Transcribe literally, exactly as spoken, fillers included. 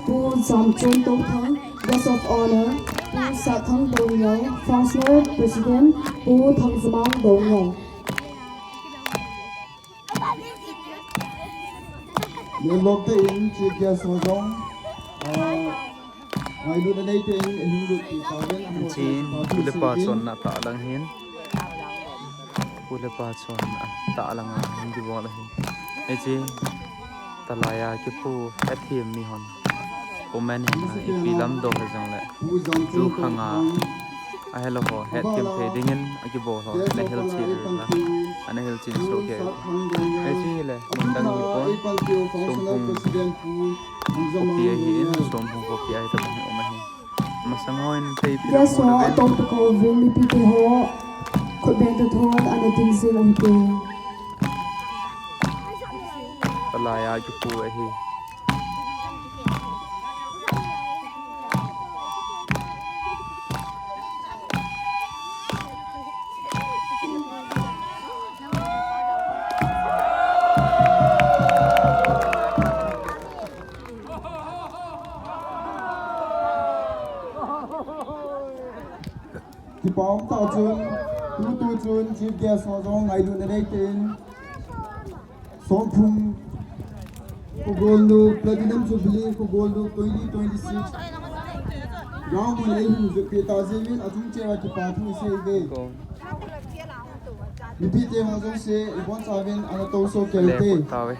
Pu Jamchon Touthang, Guest of Honor, Pu Sathang Doungel, Functional President, Pu Thangzamang Doungel. Lelok te in Chief Guest ho jong, ah, ngailutna nei te in, in hung lut pi tauvin, Chin, pu le pa chonna tah lang hin. Pu le pa chonna tah lang a hin kibol ahi. Hiche, talai a kipu, hethem mi hon. Comment hin na, ipi lam doh hijongle. Tu khang a, ahilou ho, hethem thei dingin, akibol ho, ana hilchen la. Ana hilchen soh kei. Hiche le, mun dang hi pon. Somphung khopi ahi in, Somphung khopi ahi tabang hi um ahi. Masang ho in thei phi Guest ho, uvin. Atong pe ko vin mipi te ho, khut beng te thon, ana ting jing u hite. Talai a kipu ahi. Kipa um tah chun, tutu chun Chief Guest ho jong ngailutna nei te in, Somphung Khogolnu Platinum Jubilee Khogolnu twenty twenty-six round one a hin jot pi ta jeh uvin, achung cheh a kipa thu isei uve. Mipi te ho jouse, ibonchauvin ana toh soh kei ute.